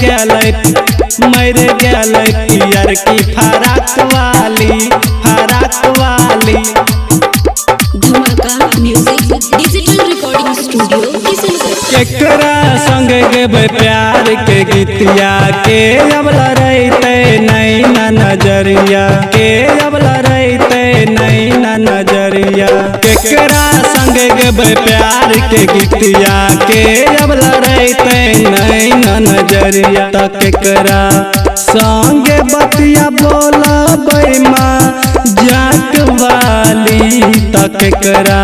गेलै, मर गेलै पियर की फराक वाली, फराक वाली। Dhamaka music digital recording studio Kishangarh. केकरा संग गेबै प्यार के गीतिया के अब लड़ैते नहीं ना नजरिया के अब लड़ैते नहीं ना नजरिया। केकरा संग गेबै प्यार के गीतिया के अब लड़ैते नहीं ना नजरिया। त केकरा संग बतिया बोलबै माँ जाक वाली, त केकरा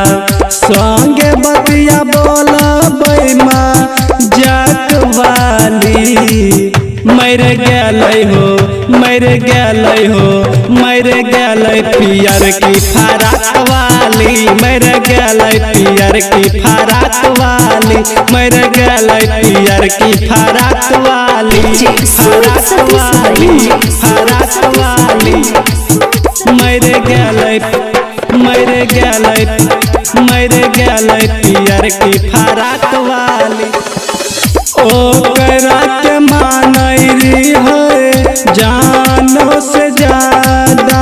संग बतिया बोलबै माँ जाक वाली। मर गेलै हो, मर गेलै हो, मर गेलै पियर की फराक वाली, मर गेलै पियर की फराक वाली, मर गेलै पियर की फराक वाली, फराक वाली, फराक वाली। मर गेलै, मर गेलै, मर गेलै पियर की फराक वाली। ओकरा के मानै है जानो से ज्यादा,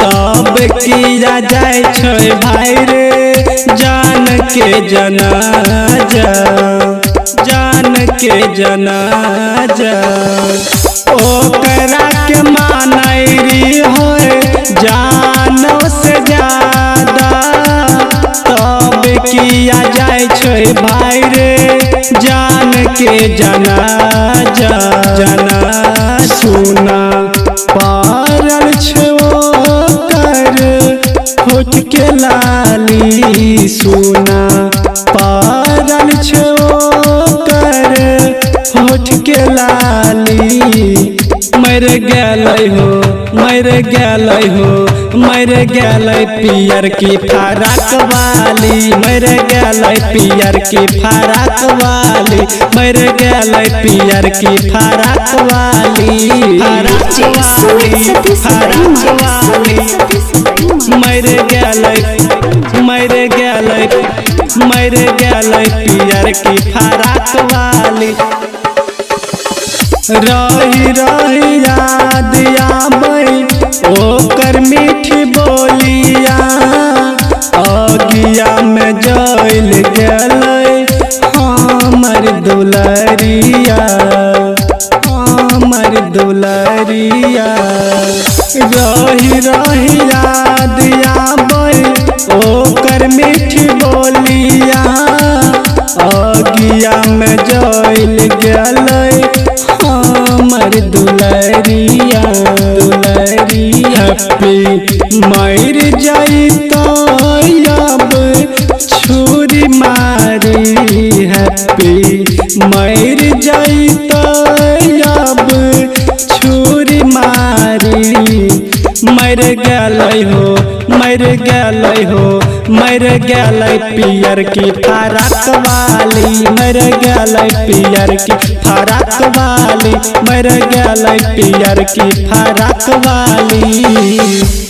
तब किया जाय छै भाई रे जान के जनाजा, जान के जनाजा। ओकरा के मानै है जानो से ज्यादा, तब किया जाय छै भाई रे जान के जनाजा, जना। सुना पारल छै ओकर होठ के लाली, सुना पारल छै ओकर होठ के लाली। मर गेलै हो, मर गेलै हो, मर गेलै पियर की फराक वाली, मर गेलै पियर की फराक वाली, मर गेलै पियर की फराक वाली, फराक वाली, फराक वाली। मर गेलै, मर गेलै, मर गेलै पियर की फराक वाली। रही रही याद आबै ओकर मीठी बोलिया, अगिया में जल गेलै हमर दुलरिया, हमर दुलरिया। रही रही याद आबै ओकर मीठी बोलिया, अगिया में जल गेलै हमर दुलरिया, दुलरिया। हैप्पी मर जाई तो अब छुरी मारी, हैप्पी मर जाई तो अब छुरी मारी। मर गेलै हो, मर गेलै हो, मर गेलै पियर की फराक वाली, मर गेलै पियर की फराक वाली, मर गेलै पियर की फराक वाली।